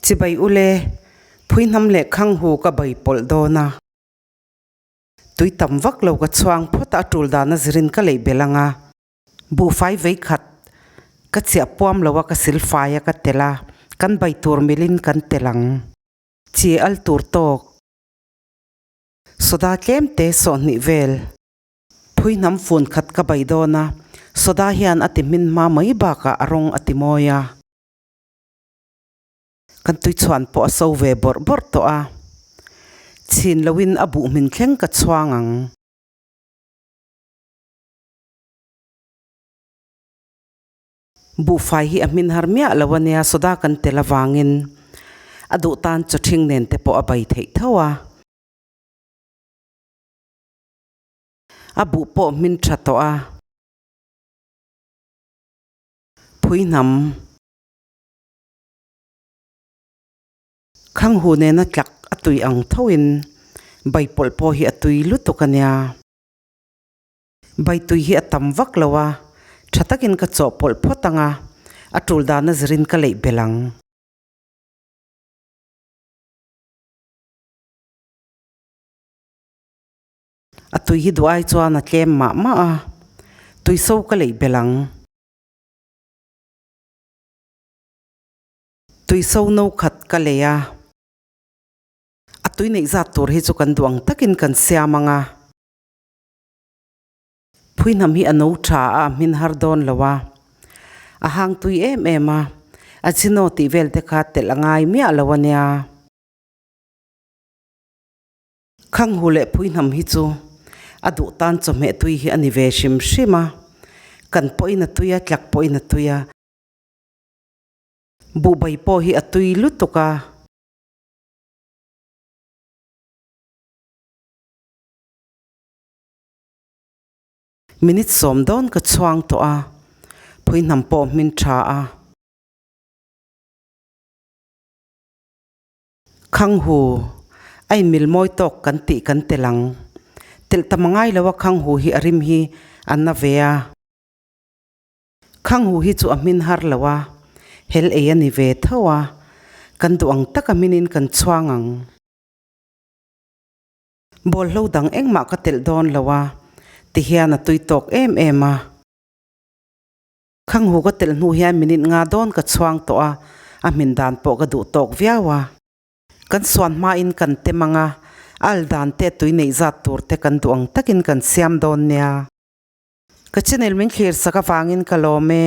Chibai ule, phuihnam leh khanghu ka bai pawlh dawn a. Tui tam vak lo ka chhuang phawt a, a tul dan a zirin ka leih belh ang a. Buhfai vei khat ka chiah puam lo a, ka silfai a ka telh a, kan bai tur milin kan telh ang. Chi al tur tawk. Soda tlem te sawhnih vel. Phuihnam fun khat ka bai dawn a, soda hian a ti hmin hma mai bakah a rawng a ti mawi a. Kan tuichhuan pawh a so ve bawrh bawrh tawh a, chhin loin a buh hmin thleng ka chhuang ang. Buhfai hi a hmin har miah lo a nia, soda kan tel avangin a duh tan chaw ṭhing nen te pawh a bai theih tho a. A buh pawh hmin ṭha tawh a. Phuihnam. Khanghu nena tlak a tui ang thoin bai pawlh pawh hi a tui lutuk a nia. Bai tui hi a tam vak lo a, tha takin ka chawhpawlh phawt ang a, a tul dana zirin ka leih belh ang. A tui hi duh ai chuan a tlem mah mah a, tui so ka leih belh ang. Tui so no khat ka lei a, a tui neih zat tur hi chu kan duh ang takin kan siam ang a. Phuihnam hi a no tha a, a hmin har dawn lo a, a hang tui em em a, a chino tih vel te kha telh a ngai miah lo a nia. Khanghu leh phuihnam hi chu a duh tan chawhmeh tui hi a ni ve hrim hrim a, kan pawhin a tui a, tlak pawhin a tui a. Buhbai pawh hi a tui lutuk a. Minute sawm dawn ka chhuang tawh a, phuihnam pawh hmin tha a. Khanghu, a inmil mawi tawk kan tih kan telh ang. Telh tam a ngai lo a khanghu hi a rim hi a na ve a. Khanghu hi chu a hmin har lo a, hel ei a ni ve tho a, kan duh ang taka hminin kan chhuang ang. Bawlhlo dang engmah ka telh dawn lo a, tihian a tui tawk em em a. Khanghu ka telh hnu hian minute nga dawn ka chhuang tawh a, a hmin dan pawh ka duh tawk viau a. Kan suan hmain kan tem ang a, al dan te tui neih zat tur te kan duh ang takin kan siam dawn nia. Ka channel min thlir sak avangin ka lawm e.